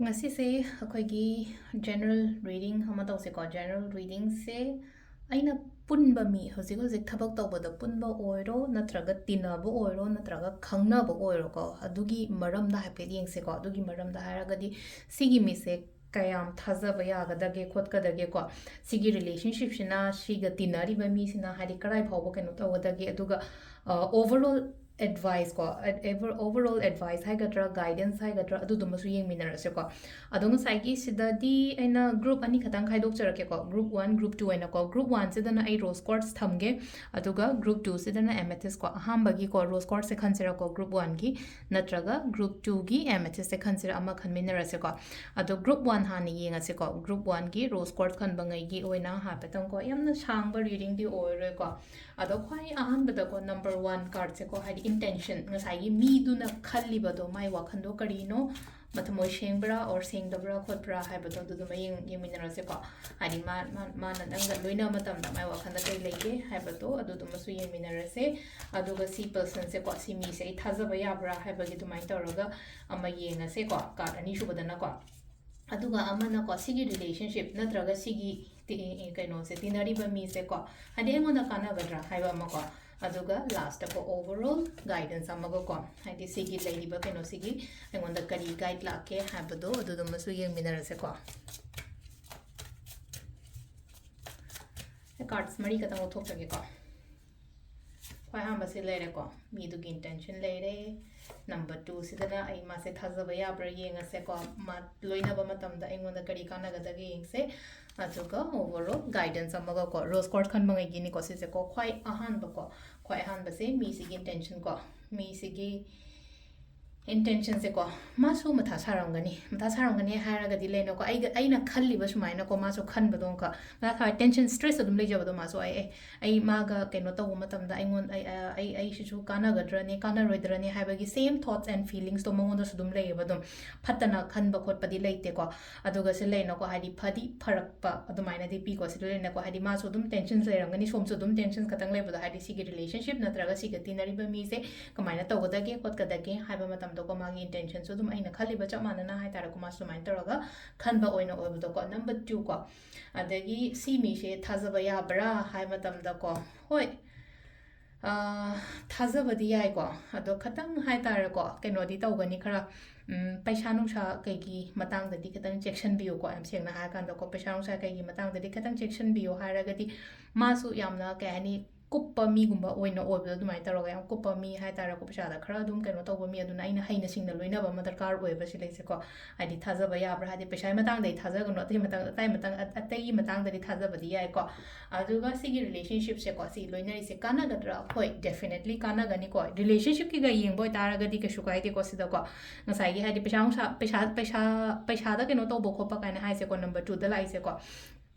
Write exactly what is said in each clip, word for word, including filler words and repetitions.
ꯉꯁꯤꯁꯦ ꯑꯩꯈꯣꯏꯒꯤ general reading ꯑꯃ ꯇꯧꯁꯦꯀꯣ꯫ General readingꯁꯦ ꯑꯩꯅ ꯄꯨꯟꯕ ꯃꯤ, ꯍꯧꯖꯤꯛ ꯍꯧꯖꯤꯛ ꯊꯕꯛ ꯇꯧꯕꯗ ꯄꯨꯟꯕ ꯑꯣꯏꯔꯣ, ꯅꯠꯇ꯭ꯔꯒ ꯇꯤꯟꯅꯕ ꯑꯣꯏꯔꯣ, ꯅꯠꯇ꯭ꯔꯒ ꯈꯪꯅꯕ ꯑꯣꯏꯔꯣꯀꯣ, ꯑꯗꯨꯒꯤ ꯃꯔꯝꯗ ꯍꯥꯏꯐꯦꯠ ꯌꯦꯡꯁꯦꯀꯣ꯫ ꯑꯗꯨꯒꯤ ꯃꯔꯝꯗ ꯍꯥꯏꯔꯒꯗꯤ ꯁꯤꯒꯤ ꯃꯤꯁꯦ ꯀꯌꯥꯝ ꯊꯥꯖꯕ ꯌꯥꯒꯗꯒꯦ ꯈꯣꯠꯀꯗꯒꯦꯀꯣ, ꯁꯤꯒꯤ relationshipꯁꯤꯅ, ꯁꯤꯒ ꯇꯤꯟꯅꯔꯤꯕ ꯃꯤꯁꯤꯅ ꯍꯥꯏꯗꯤ ꯀꯗꯥꯏ ꯐꯥꯎꯕ ꯀꯩꯅꯣ ꯇꯧꯒꯗꯒꯦ, ꯑꯗꯨꯒ overall advice ꯀꯣ, overall advice ꯍꯥꯏꯒꯗ꯭ꯔꯥ, guidance ꯍꯥꯏꯒꯗ꯭ꯔꯥ, ꯑꯗꯨꯗꯨꯃꯁꯨ ꯌꯦꯡꯃꯤꯟꯅꯔꯁꯦꯀꯣ꯫ ꯑꯗꯣ ꯉꯁꯥꯏꯒꯤ ꯁꯤꯗꯗꯤ ꯑꯩꯅ group ꯑꯅꯤ ꯈꯛꯇꯪ ꯈꯥꯏꯗꯣꯛꯆꯔꯛꯀꯦꯀꯣ, group one, group two ꯍꯥꯏꯅꯀꯣ꯫ Group oneꯁꯤꯗꯅ ꯑꯩ rose quartz ꯊꯝꯒꯦ, ꯑꯗꯨꯒ group twoꯁꯤꯗꯅ amethyst ꯀꯣ꯫ ꯑꯍꯥꯟꯕꯒꯤꯀꯣ rose quartzꯁꯦ ꯈꯟꯁꯤꯔꯀꯣ, group oneꯒꯤ, ꯅꯠꯇ꯭ꯔꯒ group twoꯒꯤ amethystꯁꯦ ꯈꯟꯁꯤꯔ, ꯑꯃ ꯈꯟꯃꯤꯟꯅꯔꯁꯦꯀꯣ꯫ ꯑꯗꯣ group one ꯍꯥꯟꯅ ꯌꯦꯡꯉꯁꯦꯀꯣ꯫ Group oneꯒꯤ rose quartz ꯈꯟꯕꯉꯩꯒꯤ ꯑꯣꯏꯅ ꯍꯥꯏꯐꯦꯠꯇꯪꯀꯣ, ꯌꯥꯝꯅ ꯁꯥꯡꯕ readingꯗꯤ ꯑꯣꯏꯔꯣꯏꯀꯣ꯫ ꯑꯗꯣ ꯈ꯭ꯋꯥꯏ ꯑꯍꯥꯟꯕꯗꯀꯣ number one cardꯁꯦꯀꯣ, ꯍꯥꯏꯗꯤ intention, ꯉꯁꯥꯏꯒꯤ ꯃꯤꯗꯨꯅ ꯈꯜꯂꯤꯕꯗꯣ, ꯃꯥꯏ ꯋꯥꯈꯜꯗꯣ ꯀꯔꯤꯅꯣ, ꯃꯊꯃꯣꯏ ꯁꯦꯡꯕ꯭ꯔꯥ or ꯁꯦꯡꯗꯕ꯭ꯔꯥ ꯈꯣꯠꯄ꯭ꯔꯥ ꯍꯥꯏꯕꯗꯣ, ꯑꯗꯨꯗꯨꯃ ꯌꯦꯡ-, ꯌꯦꯡꯃꯤꯟꯅꯔꯁꯦꯀꯣ꯫ ꯍꯥꯏꯗꯤ ꯃꯥ-, ꯃꯥ-, ꯃꯥꯅ ꯅꯪꯒ ꯂꯣꯏꯅꯕ ꯃꯇꯝꯗ ꯃꯥꯏ ꯋꯥꯈꯜꯗ ꯀꯔꯤ ꯂꯩꯒꯦ ꯍꯥꯏꯕꯗꯣ, ꯑꯗꯨꯗꯨꯃꯁꯨ ꯌꯦꯡꯃꯤꯟꯅꯔꯁꯦ꯫ ꯑꯗꯨꯒ ꯁꯤ personꯁꯦꯀꯣ, ꯁꯤ ꯃꯤꯁꯦ ꯑꯩ ꯊꯥꯖꯕ ꯌꯥꯕ꯭ꯔꯥ ꯍꯥꯏꯕꯒꯤ ꯑꯗꯨꯃꯥꯏꯅ ꯇꯧꯔꯒ ꯑꯃ ꯌꯦꯡꯉꯁꯦꯀꯣ, card ꯑꯅꯤꯁꯨꯕꯗꯅꯀꯣ꯫ ꯑꯗꯨꯒ ꯑꯃꯅꯀꯣ, ꯁꯤꯒꯤ relationship ꯅꯠꯇ꯭ꯔꯒ ꯁꯤꯒꯤ ꯇꯤ-, ꯀꯩꯅꯣꯁꯦ, ꯇꯤꯟꯅꯔꯤꯕ ꯃꯤꯁꯦꯀꯣ, ꯍꯥꯏꯗꯤ ꯑꯩꯉꯣꯟꯗ ꯀꯥꯟꯅꯒꯗ꯭ꯔꯥ ꯍꯥꯏꯕ ꯑꯃꯀꯣ, ꯑꯗꯨꯒ lastꯇꯀꯣ overall guidance ꯑꯃꯒꯀꯣ, ꯍꯥꯏꯗꯤ ꯁꯤꯒꯤ ꯂꯩꯔꯤꯕ ꯀꯩꯅꯣꯁꯤꯒꯤ ꯑꯩꯉꯣꯟꯗ ꯀꯔꯤ guide ꯂꯥꯛꯀꯦ ꯍꯥꯏꯕꯗꯣ, ꯑꯗꯨꯗꯨꯃꯁꯨ ꯌꯦꯡꯃꯤꯟꯅꯔꯁꯦꯀꯣ꯫ Cards ꯃꯔꯤ ꯈꯛꯇꯪ ꯂꯧꯊꯣꯛꯆꯒꯦꯀꯣ꯫ ꯈ꯭ꯋꯥꯏ ꯑꯍꯥꯟꯕꯁꯤ ꯂꯩꯔꯦꯀꯣ, ꯃꯤꯗꯨꯒꯤ intention ꯂꯩꯔꯦ꯫ Number twoꯁꯤꯗꯅ ꯑꯩ ꯃꯥꯁꯦ ꯊꯥꯖꯕ ꯌꯥꯕ꯭ꯔꯥ ꯌꯦꯡꯉꯁꯦꯀꯣ, ꯃꯥ ꯂꯣꯏꯅꯕ ꯃꯇꯝꯗ ꯑꯩꯉꯣꯟꯗ ꯀꯔꯤ ꯀꯥꯟꯅꯒꯗꯒꯦ ꯌꯦꯡꯁꯦ꯫ ꯑꯗꯨꯒ overall guidance ꯑꯃꯒꯀꯣ, rose quartz ꯈꯟꯕꯉꯩꯒꯤꯅꯤꯀꯣ ꯁꯤꯁꯦꯀꯣ꯫ ꯈ꯭ꯋꯥꯏ ꯑꯍꯥꯟꯕꯀꯣ, ꯈ꯭ꯋꯥꯏ ꯑꯍꯥꯟꯕꯁꯦ ꯃꯤꯁꯤꯒꯤ intention ꯀꯣ, ꯃꯤꯁꯤꯒꯤ intentionꯁꯦꯀꯣ, ꯃꯥꯁꯨ ꯃꯊꯥ ꯁꯥꯔꯝꯒꯅꯤ꯫ ꯃꯊꯥ ꯁꯥꯔꯝꯒꯅꯤ ꯍꯥꯏꯔꯒꯗꯤ ꯂꯩꯅꯀꯣ, ꯑꯩꯒ, ꯑꯩꯅ ꯈꯜꯂꯤꯕ ꯁꯨꯃꯥꯏꯅꯀꯣ, ꯃꯥꯁꯨ ꯈꯟꯕꯗꯣ ꯑꯃꯨꯛꯀ ꯃꯊꯥ ꯁꯥꯔ, tension, stress ꯑꯗꯨꯝ ꯂꯩꯖꯕꯗꯣ ꯃꯥꯁꯨ꯫ ꯑꯩ, ꯑꯦ, ꯑꯩ ꯃꯥꯒ ꯀꯩꯅꯣ ꯇꯧꯕ ꯃꯇꯝꯗ ꯑꯩꯉꯣꯟ-, ꯑꯩ, ꯑ, ꯑꯩ, ꯑꯩꯁꯤꯁꯨ ꯀꯥꯟꯅꯒꯗ꯭ꯔꯅꯦ, ꯀꯥꯟꯅꯔꯣꯏꯗ꯭ꯔꯅꯦ ꯍꯥꯏꯕꯒꯤ same thoughts and feelingsꯇꯣ ꯃꯉꯣꯟꯗꯁꯨ ꯑꯗꯨꯝ ꯂꯩꯌꯦꯕ꯫ ꯑꯗꯨꯝ ꯐꯠꯇꯅ ꯈꯟꯕ ꯈꯣꯠꯄꯗꯤ ꯂꯩꯇꯦꯀꯣ꯫ ꯑꯗꯨꯒ ꯁꯤ ꯂꯩꯅꯀꯣ, ꯍꯥꯏꯗꯤ ꯐꯗꯤ ꯐꯔꯛꯄ ꯑꯗꯨꯃꯥꯏꯅꯗꯤ ꯄꯤꯀꯣ꯫ ꯁꯤꯗ ꯂꯩꯅꯀꯣ, ꯍꯥꯏꯗꯤ ꯃꯥꯁꯨ ꯑꯗꯨꯝ tensions ꯂꯩꯔꯝꯒꯅꯤ, ꯁꯣꯝꯁꯨ ꯑꯗꯨꯝ tensions ꯈꯛꯇꯪ ꯂꯩꯕꯗꯣ, ꯍꯥꯏꯗꯤ ꯁꯤꯒꯤ relationship ꯅꯠꯇ꯭ꯔꯒ ꯁꯤꯒ ꯇꯤꯟꯅꯔꯤꯕ ꯃꯤꯁꯦ ꯀꯃꯥꯏꯅ ꯇꯧꯒꯗꯒꯦ ꯈꯣꯠꯀꯗꯒꯦ ꯍꯥꯏꯕ ꯃꯇꯝꯗ ꯀꯣ, ꯃꯥꯒꯤ intentionꯁꯨ ꯑꯗꯨꯝ ꯑꯩꯅ ꯈꯜꯂꯤꯕ ꯆꯞ ꯃꯥꯟꯅꯅ ꯍꯥꯏꯇꯥꯔꯦꯀꯣ, ꯃꯥꯁꯨ ꯑꯗꯨꯃꯥꯏꯅ ꯇꯧꯔꯒ ꯈꯟꯕ ꯑꯣꯏꯅ ꯑꯣꯏꯕꯗꯣꯀꯣ꯫ Number two ꯀꯣ, ꯑꯗꯒꯤ ꯁꯤ ꯃꯤꯁꯦ ꯊꯥꯖꯕ ꯌꯥꯕ꯭ꯔꯥ ꯍꯥꯏ ꯃꯇꯝꯗꯀꯣ, ꯍꯣꯏ, ꯑꯥ, ꯊꯥꯖꯕꯗꯤ ꯌꯥꯏꯀꯣ, ꯑꯗꯣ ꯈꯇꯪ ꯍꯥꯏꯇꯥꯔꯦꯀꯣ, ꯀꯩꯅꯣꯗꯤ ꯇꯧꯒꯅꯤ ꯈꯔ, ꯎꯝ, ꯄꯩꯁꯥ ꯅꯨꯡꯁꯥ ꯀꯩꯒꯤ ꯃꯇꯥꯡꯗꯗꯤ ꯈꯤꯇꯪ ꯆꯦꯛꯁꯤꯟꯕꯤꯌꯨꯀꯣ꯫ ꯌꯥꯝ ꯁꯦꯡꯅ ꯍꯥꯏꯔꯀꯥꯟꯗꯀꯣ, ꯄꯩꯁꯥ ꯅꯨꯡꯁꯥ ꯀꯩꯒꯤ ꯃꯇꯥꯡꯗꯗꯤ ꯈꯤꯇꯪ ꯆꯦꯛꯁꯤꯟꯕꯤꯌꯨ ꯍꯥꯏꯔꯒꯗꯤ, ꯃꯥꯁꯨ ꯌꯥꯝꯅ, ꯀꯩ ꯍꯥꯏꯅꯤ, ꯀꯨꯞꯄ ꯃꯤꯒꯨꯝꯕ ꯑꯣꯏꯅ ꯑꯣꯏꯕꯗꯣ ꯑꯗꯨꯃꯥꯏꯅ ꯇꯧꯔꯒ, ꯌꯥꯝ ꯀꯨꯞꯄ ꯃꯤ ꯍꯥꯏꯇꯥꯔꯦꯀꯣ, ꯄꯩꯁꯥꯗ ꯈꯔ ꯑꯗꯨꯝ ꯀꯩꯅꯣ ꯇꯧꯕ ꯃꯤ, ꯑꯗꯨꯅ ꯑꯩꯅ ꯍꯩꯅ ꯁꯤꯡꯅ ꯂꯣꯏꯅꯕ ꯑꯃ ꯗꯔꯀꯥꯔ ꯑꯣꯏꯌꯦꯕ ꯁꯤ ꯂꯩꯁꯦꯀꯣ꯫ ꯍꯥꯏꯗꯤ ꯊꯥꯖꯕ ꯌꯥꯕ꯭ꯔꯥ? ꯍꯥꯏꯗꯤ ꯄꯩꯁꯥꯒꯤ ꯃꯇꯥꯡꯗ ꯑꯩ ꯊꯥꯖꯒꯅꯨ, ꯑꯇꯩ ꯃꯇꯥꯡ, ꯑꯇꯩ ꯃꯇꯥꯡ, ꯑ-, ꯑꯇꯩꯒꯤ ꯃꯇꯥꯡꯗꯗꯤ ꯊꯥꯖꯕꯗꯤ ꯌꯥꯏꯀꯣ꯫ ꯑꯗꯨꯒ ꯁꯤꯒꯤ relationshipꯁꯦꯀꯣ, ꯁꯤ ꯂꯣꯏꯅꯔꯤꯁꯦ ꯀꯥꯟꯅꯒꯗ꯭ꯔꯥ? ꯍꯣꯏ, definitely ꯀꯥꯟꯅꯒꯅꯤꯀꯣ꯫ Relationshipꯀꯤꯒ ꯌꯦꯡꯕ ꯑꯣꯏꯇꯥꯔꯒꯗꯤ ꯀꯩꯁꯨ ꯀꯥꯏꯗꯦꯀꯣ ꯁꯤꯗꯀꯣ꯫ ꯉꯁꯥꯏꯒꯤ ꯍꯥꯏꯗꯤ ꯄꯩꯁꯥ ꯅꯨꯡꯁꯥ, ꯄꯩꯁꯥ, ꯄꯩꯁꯥ, ꯄꯩꯁꯥꯗ ꯀꯩꯅꯣ ꯇꯧꯕ ꯈꯣꯠꯄ ꯀꯥꯏꯅ ꯍꯥꯏꯁꯦꯀꯣ, number twoꯗ ꯂꯥꯛꯏꯁꯦꯀꯣ꯫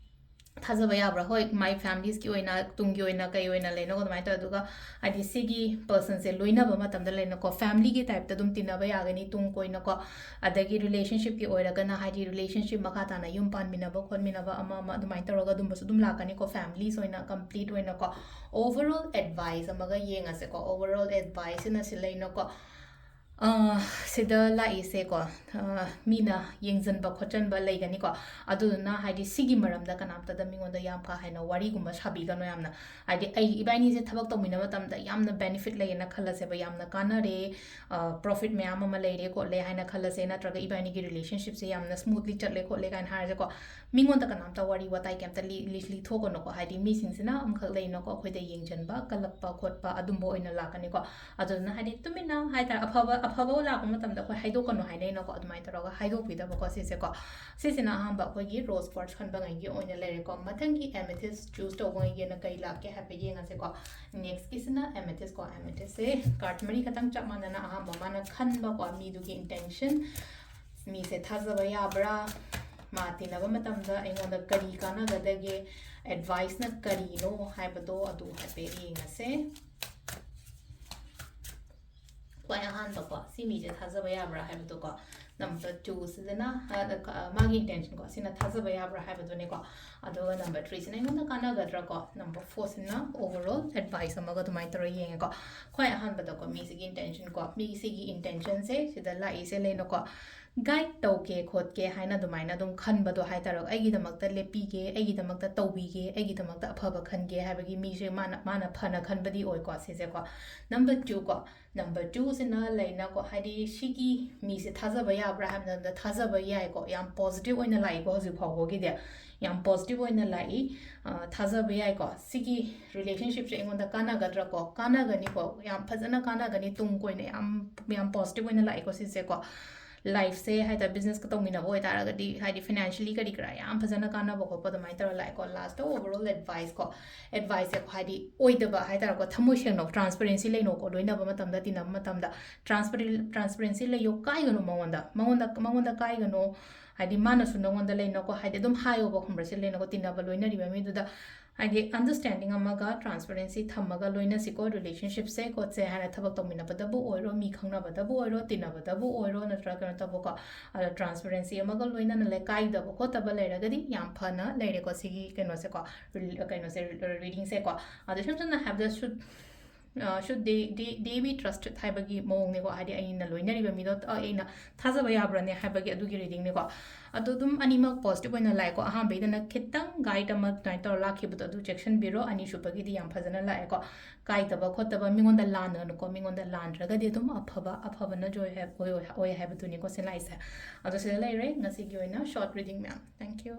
ꯊꯥꯖꯕ ꯌꯥꯕ꯭ꯔꯥ? ꯍꯣꯏ, my familyꯁꯀꯤ ꯑꯣꯏꯅ, ꯇꯨꯡꯒꯤ ꯑꯣꯏꯅ, ꯀꯩ ꯑꯣꯏꯅ ꯂꯩꯅꯀꯣ, ꯑꯗꯨꯃꯥꯏꯅ ꯇꯧꯋꯦ꯫ ꯑꯗꯨꯒ ꯍꯥꯏꯗꯤ ꯁꯤꯒꯤ personꯁꯦ ꯂꯣꯏꯅꯕ ꯃꯇꯝꯗ ꯂꯩꯅꯀꯣ, familyꯒꯤ typeꯇ ꯑꯗꯨꯝ ꯇꯤꯟꯅꯕ ꯌꯥꯒꯅꯤ ꯇꯨꯡ ꯀꯣꯏꯅꯀꯣ꯫ ꯑꯗꯒꯤ relationshipꯀꯤ ꯑꯣꯏꯔꯒꯅ ꯍꯥꯏꯗꯤ relationship ꯃꯈꯥ ꯇꯥꯅ ꯌꯨꯝ ꯄꯥꯟꯃꯤꯟꯅꯕ ꯈꯣꯠꯃꯤꯟꯅꯕ ꯑꯃ ꯑꯃ ꯑꯗꯨꯃꯥꯏꯅ ꯇꯧꯔꯒ ꯑꯗꯨꯝꯕꯁꯨ ꯑꯗꯨꯝ ꯂꯥꯛꯀꯅꯤꯀꯣ, families ꯑꯣꯏꯅ complete ꯑꯣꯏꯅꯀꯣ꯫ Overall advice ꯑꯃꯒ ꯌꯦꯡꯉꯁꯦꯀꯣ, overall adviceꯁꯤꯅ ꯁꯤ ꯂꯩꯅꯀꯣ꯫ ꯑ, ꯁꯤꯗ ꯂꯥꯛꯏꯁꯦꯀꯣ, ꯑ, ꯃꯤꯅ ꯌꯦꯡꯁꯤꯟꯕ ꯈꯣꯠꯆꯟꯕ ꯂꯩꯒꯅꯤꯀꯣ꯫ ꯑꯗꯨꯗꯨꯅ ꯍꯥꯏꯗꯤ ꯁꯤꯒꯤ ꯃꯔꯝꯗ ꯀꯅꯥꯝꯇꯗ ꯃꯤꯉꯣꯟꯗ ꯌꯥꯝ ꯀꯥ ꯍꯦꯟꯅ ꯋꯥꯔꯤꯒꯨꯝꯕ ꯁꯥꯕꯤꯒꯅꯨ ꯌꯥꯝꯅ꯫ ꯍꯥꯏꯗꯤ ꯑꯩ, ꯏꯕꯥꯅꯤꯁꯦ ꯊꯕꯛ ꯇꯧꯃꯤꯟꯅꯕ ꯃꯇꯝꯗ ꯌꯥꯝꯅ benefit ꯂꯩꯌꯦꯅ ꯈꯜꯂꯁꯦꯕ, ꯌꯥꯝꯅ ꯀꯥꯟꯅꯔꯦ, ꯑ, profit ꯃꯌꯥꯝ ꯑꯃ ꯂꯩꯔꯦ ꯈꯣꯠꯂꯦ ꯍꯥꯏꯅ ꯈꯜꯂꯁꯦ, ꯅꯠꯇ꯭ꯔꯒ ꯏꯕꯥꯅꯤꯒꯤ relationshipꯁꯦ ꯌꯥꯝꯅ smoothly ꯆꯠꯂꯦ ꯈꯣꯠꯂꯦ ꯀꯥꯏꯅ ꯍꯥꯏꯔꯁꯦꯀꯣ꯫ ꯃꯤꯉꯣꯟꯗ ꯀꯅꯥꯝꯇ ꯋꯥꯔꯤ ꯋꯥꯇꯥꯏ ꯀꯩꯝꯇ ꯂꯤ-, ꯂꯤ-, ꯂꯤꯊꯣꯛꯀꯅꯨꯀꯣ꯫ ꯍꯥꯏꯗꯤ ꯃꯤꯁꯤꯡꯁꯤꯅ ꯑꯃꯈꯛ ꯂꯩꯅꯀꯣ, ꯑꯩꯈꯣꯏꯗ ꯌꯦꯡꯁꯤꯟꯕ, ꯀꯜꯂꯛꯄ ꯈꯣꯠꯄ ꯑꯗꯨꯝꯕ ꯑꯣꯏꯅ ꯂꯥꯛꯀꯅꯤꯀꯣ꯫ ꯑꯗꯨꯗꯨꯅ ꯍꯥꯏꯗꯤ ꯇꯨꯃꯤꯟꯅ ꯍꯥꯏꯇꯥꯔꯦ, ꯑꯐꯕ, ꯑꯐꯕ ꯂꯥꯛꯄ ꯃꯇꯝꯗ ꯑꯩꯈꯣꯏ ꯍꯥꯏꯗꯣꯛꯀꯅꯨ ꯍꯥꯏꯅꯩꯅꯀꯣ, ꯑꯗꯨꯃꯥꯏꯅ ꯇꯧꯔꯒ ꯍꯥꯏꯗꯣꯛꯄꯤꯗꯕꯀꯣ ꯁꯤꯁꯦꯀꯣ꯫ ꯁꯤꯁꯤꯅ ꯑꯍꯥꯟꯕ ꯑꯩꯈꯣꯏꯒꯤ rose quartz ꯈꯟꯕꯉꯩꯒꯤ ꯑꯣꯏꯅ ꯂꯩꯔꯦꯀꯣ꯫ ꯃꯊꯪꯒꯤ amethyst choose ꯇꯧꯕꯉꯩꯒꯤꯅ ꯀꯩ ꯂꯥꯛꯀꯦ ꯍꯥꯏꯐꯦꯠ ꯌꯦꯡꯉꯁꯦꯀꯣ꯫ Nextꯀꯤꯁꯤꯅ amethystꯀꯣ, amethystꯁꯦ card ꯃꯔꯤ ꯈꯛꯇꯪ ꯆꯞ ꯃꯥꯟꯅꯅ ꯑꯍꯥꯟꯕ ꯃꯥꯅ ꯈꯟꯕꯀꯣ, ꯃꯤꯗꯨꯒꯤ intention, ꯃꯤꯁꯦ ꯊꯥꯖꯕ ꯌꯥꯕ꯭ꯔꯥ, ꯃꯥ ꯇꯤꯟꯅꯕ ꯃꯇꯝꯗ ꯑꯩꯉꯣꯟꯗ ꯀꯔꯤ ꯀꯥꯟꯅꯒꯗꯒꯦ, adviceꯅ ꯀꯔꯤꯅꯣ ꯍꯥꯏꯕꯗꯣ ꯑꯗꯨ ꯍꯥꯏꯐꯦꯠ ꯌꯦꯡꯉꯁꯦ꯫ ꯈ꯭ꯋꯥꯏ ꯑꯍꯥꯟꯕꯀꯣ, ꯁꯤ ꯃꯤꯁꯦ ꯊꯥꯖꯕ ꯌꯥꯕ꯭ꯔꯥ ꯍꯥꯏꯕꯗꯣꯀꯣ, ꯅꯝꯕꯔ ꯇꯨꯁꯤꯗꯅ ꯃꯥꯒꯤ ꯏꯟꯇꯦꯟꯁꯟꯀꯣ, ꯁꯤꯅ ꯊꯥꯖꯕ ꯌꯥꯕ꯭ꯔꯥ ꯍꯥꯏꯕꯗꯨꯅꯦꯀꯣ꯫ ꯑꯗꯨꯒ ꯅꯝꯕꯔ ꯊ꯭ꯔꯤꯁꯤꯅ ꯑꯩꯉꯣꯟꯗ ꯀꯥꯟꯅꯒꯗ꯭ꯔꯥꯀꯣ, ꯅꯝꯕꯔ ꯐꯣꯔꯁꯤꯅ ꯑꯣꯚꯔ ꯑꯣꯜ ꯑꯦꯗꯚꯥꯏꯁ ꯑꯃꯒ ꯑꯗꯨꯃꯥꯏꯅ ꯇꯧꯔꯒ ꯌꯦꯡꯉꯦꯀꯣ꯫ ꯈ꯭ꯋꯥꯏ ꯑꯍꯥꯟꯕꯗꯀꯣ, ꯃꯤꯁꯤꯒꯤ ꯏꯟꯇꯦꯟꯁꯟꯀꯣ, ꯃꯤꯁꯤꯒꯤ ꯏꯟꯇꯦꯟꯁꯟꯁꯦ ꯁꯤꯗ ꯂꯥꯛꯏꯁꯦ ꯂꯩꯅꯀꯣ, ꯒꯥꯏꯗ ꯇꯧꯒꯦ ꯈꯣꯠꯀꯦ ꯍꯥꯏꯅ ꯑꯗꯨꯃꯥꯏꯅ ꯑꯗꯨꯝ ꯈꯟꯕꯗꯣ ꯍꯥꯏꯇꯥꯔꯦ, ꯑꯩꯒꯤꯗꯃꯛꯇ ꯂꯦꯞꯄꯤꯒꯦ, ꯑꯩꯒꯤꯗꯃꯛꯇ ꯇꯧꯕꯤꯒꯦ, ꯑꯩꯒꯤꯗꯃꯛꯇ ꯑꯐꯕ ꯈꯟꯒꯦ ꯍꯥꯏꯕꯒꯤ ꯃꯤꯁꯦ ꯃꯥꯅ ꯃꯥꯅ ꯐꯅ ꯈꯟꯕꯗꯤ ꯑꯣꯏꯀꯣ ꯁꯤꯁꯦꯀꯣ꯫ ꯅꯝꯕꯔ ꯇꯨꯀꯣ, ꯅꯝꯕꯔ ꯇꯨꯁꯤꯅ ꯂꯩꯅꯀꯣ, ꯍꯥꯏꯗꯤ ꯁꯤꯒꯤ ꯃꯤꯁꯦ ꯊꯥꯖꯕ ꯌꯥꯕ꯭ꯔꯥ ꯍꯥꯏꯕ ꯃꯇꯝꯗ ꯊꯥꯖꯕ ꯌꯥꯏꯀꯣ, ꯌꯥꯝ ꯄꯣꯖꯤꯇꯤꯚ ꯑꯣꯏꯅ ꯂꯥꯛꯏꯀꯣ ꯍꯧꯖꯤꯛ ꯐꯥꯎꯕꯒꯤꯗꯤ, ꯌꯥꯝ ꯄꯣꯖꯤꯇꯤꯚ ꯑꯣꯏꯅ ꯂꯥꯛꯏ꯫ ꯑ, ꯊꯥꯖꯕ ꯌꯥꯏꯀꯣ, ꯁꯤꯒꯤ ꯔꯤꯂꯦꯁꯟꯁꯤꯞꯁꯦ ꯑꯩꯉꯣꯟꯗ ꯀꯥꯟꯅꯒꯗ꯭ꯔꯥꯀꯣ, ꯀꯥꯟꯅꯒꯅꯤꯀꯣ, ꯌꯥꯝ ꯐꯖꯅ ꯀꯥꯟꯅꯒꯅꯤ, ꯇꯨꯡ ꯀꯣꯏꯅ ꯌꯥꯝ ꯌꯥꯝ ꯄꯣꯖꯤꯇꯤꯚ ꯑꯣꯏꯅ ꯂꯥꯛꯏꯀꯣ ꯁꯤꯁꯦꯀꯣ꯫ ꯂꯥꯏꯐꯁꯦ ꯍꯥꯏꯇꯥꯔꯦ, ꯕꯤꯖꯤꯅꯦꯁꯀ ꯇꯧꯃꯤꯟꯅꯕ ꯑꯣꯏꯇꯥꯔꯒꯗꯤ, ꯍꯥꯏꯗꯤ ꯐꯥꯏꯅꯥꯟꯁꯤꯌꯦꯜꯂꯤ ꯀꯔꯤ ꯀꯔꯥ ꯌꯥꯝ ꯐꯖꯅ ꯀꯥꯟꯅꯕ ꯈꯣꯠꯄ ꯑꯗꯨꯃꯥꯏꯅ ꯇꯧꯔ ꯂꯥꯛꯑꯦꯀꯣ꯫ ꯂꯥꯁꯇ ꯑꯣꯚꯔ ꯑꯣꯜ ꯑꯦꯗꯚꯥꯏꯁꯀꯣ, ꯑꯦꯗꯚꯥꯏꯁꯁꯦ ꯍꯥꯏꯗꯤ ꯑꯣꯏꯗꯕ ꯍꯥꯏꯇꯥꯔꯦꯀꯣ, ꯊꯃꯣꯏ ꯁꯦꯡꯅ ꯇ꯭ꯔꯥꯟꯁꯄꯔꯦꯟꯁꯤ ꯂꯩꯅꯧꯀꯣ, ꯂꯣꯏꯅꯕ ꯃꯇꯝꯗ, ꯇꯤꯟꯅꯕ ꯃꯇꯝꯗ ꯇ꯭ꯔꯥꯟꯁꯄꯔꯦꯟ ꯇ꯭ꯔꯥꯟꯁꯄꯔꯦꯟꯁꯤ ꯂꯩꯌꯣ, ꯀꯥꯏꯒꯅꯨ ꯃꯉꯣꯟꯗ, ꯃꯉꯣꯟꯗ ꯃꯉꯣꯟꯗ ꯀꯥꯏꯒꯅꯨ꯫ ꯍꯥꯏꯗꯤ ꯃꯥꯅꯁꯨ ꯅꯉꯣꯟꯗ ꯂꯩꯅꯀꯣ, ꯍꯥꯏꯗꯤ ꯑꯗꯨꯝ ꯍꯥꯏꯌꯣꯕ, ꯈꯪꯕ꯭ꯔꯥ, ꯁꯤ ꯂꯩꯅꯀꯣ, ꯇꯤꯟꯅꯕ ꯂꯣꯏꯅꯔꯤꯕ ꯃꯤꯗꯨꯗ ꯍꯥꯏꯗꯤ ꯑꯟꯗꯔꯁ꯭ꯇꯦꯟꯗꯤꯡ ꯑꯃꯒ ꯇ꯭ꯔꯥꯟꯁꯄꯔꯦꯟꯁꯤ ꯊꯝꯃꯒ ꯂꯣꯏꯅꯁꯤꯀꯣ, ꯔꯤꯂꯦꯁꯟꯁꯤꯞꯁꯦ ꯈꯣꯠꯁꯦ ꯍꯥꯏꯅ, ꯊꯕꯛ ꯇꯧꯃꯤꯟꯅꯕꯗꯕꯨ ꯑꯣꯏꯔꯣ, ꯃꯤ ꯈꯪꯅꯕꯗꯕꯨ ꯑꯣꯏꯔꯣ, ꯇꯤꯟꯅꯕꯗꯕꯨ ꯑꯣꯏꯔꯣ, ꯅꯠꯇ꯭ꯔꯒ ꯀꯩꯅꯣ ꯇꯧꯕꯀꯣ, ꯑꯗꯣ ꯇ꯭ꯔꯥꯟꯁꯄꯔꯦꯟꯁꯤ ꯑꯃꯒ ꯂꯣꯏꯅꯅ ꯂꯩ, ꯀꯥꯏꯗꯕ ꯈꯣꯠꯇꯕ ꯂꯩꯔꯒꯗꯤ ꯌꯥꯝ ꯐꯅ ꯂꯩꯔꯦꯀꯣ ꯁꯤꯒꯤ ꯀꯩꯅꯣꯁꯦꯀꯣ, ꯔꯤꯜ-, ꯀꯩꯅꯣꯁꯦ, ꯔꯤꯗꯤꯡꯁꯦꯀꯣ꯫ ꯑꯗꯣ ꯏꯁꯝ ꯁꯝꯅ ꯍꯥꯏꯔꯕꯗ, should, ꯑ, should they, they, they be trusted ꯍꯥꯏꯕꯒꯤ ꯃꯑꯣꯡꯅꯦꯀꯣ, ꯍꯥꯏꯗꯤ ꯑꯩꯅ ꯂꯣꯏꯅꯔꯤꯕ ꯃꯤꯗꯣ, ꯑ, ꯑꯩꯅ ꯊꯥꯖꯕ ꯌꯥꯕ꯭ꯔꯥꯅꯦ ꯍꯥꯏꯕꯒꯤ ꯑꯗꯨꯒꯤ ꯔꯤꯗꯤꯡꯅꯦꯀꯣ꯫ ꯑꯗꯣ ꯑꯗꯨꯝ ꯑꯅꯤꯃꯛ ꯄꯣꯖꯤꯇꯤꯚ ꯑꯣꯏꯅ ꯂꯥꯛꯑꯦꯀꯣ꯫ ꯑꯍꯥꯟꯕꯩꯗꯅ ꯈꯤꯇꯪ ꯒꯥꯏꯗ ꯑꯃ ꯑꯗꯨꯃꯥꯏꯅ ꯇꯧꯔ ꯂꯥꯛꯈꯤꯕꯗꯣ, ꯑꯗꯨ ꯆꯦꯛꯁꯤꯟꯕꯤꯔꯣ꯫ ꯑꯅꯤꯁꯨꯕꯒꯤꯗꯤ ꯌꯥꯝ ꯐꯖꯅ ꯂꯥꯛꯑꯦꯀꯣ, ꯀꯥꯏꯗꯕ ꯈꯣꯠꯇꯕ, ꯃꯤꯉꯣꯟꯗ ꯂꯥꯟꯅꯅꯨꯀꯣ, ꯃꯤꯉꯣꯟꯗ ꯂꯥꯟꯗ꯭ꯔꯒꯗꯤ ꯑꯗꯨꯝ ꯑꯐꯕ, ꯑꯐꯕꯅ ꯖꯣꯏ ꯍꯥꯏ-, ꯑꯣꯏ, ꯑꯣꯏ, ꯑꯣꯏ ꯍꯥꯏꯕꯗꯨꯅꯤꯀꯣ ꯁꯤ ꯂꯥꯛꯏꯁꯦ꯫ ꯑꯗꯣ ꯁꯤꯗ ꯂꯩꯔꯦ ꯉꯁꯤꯒꯤ ꯑꯣꯏꯅ ꯁꯣꯔꯠ ꯔꯤꯗꯤꯡ ꯃꯌꯥꯝ꯫ Thank you꯫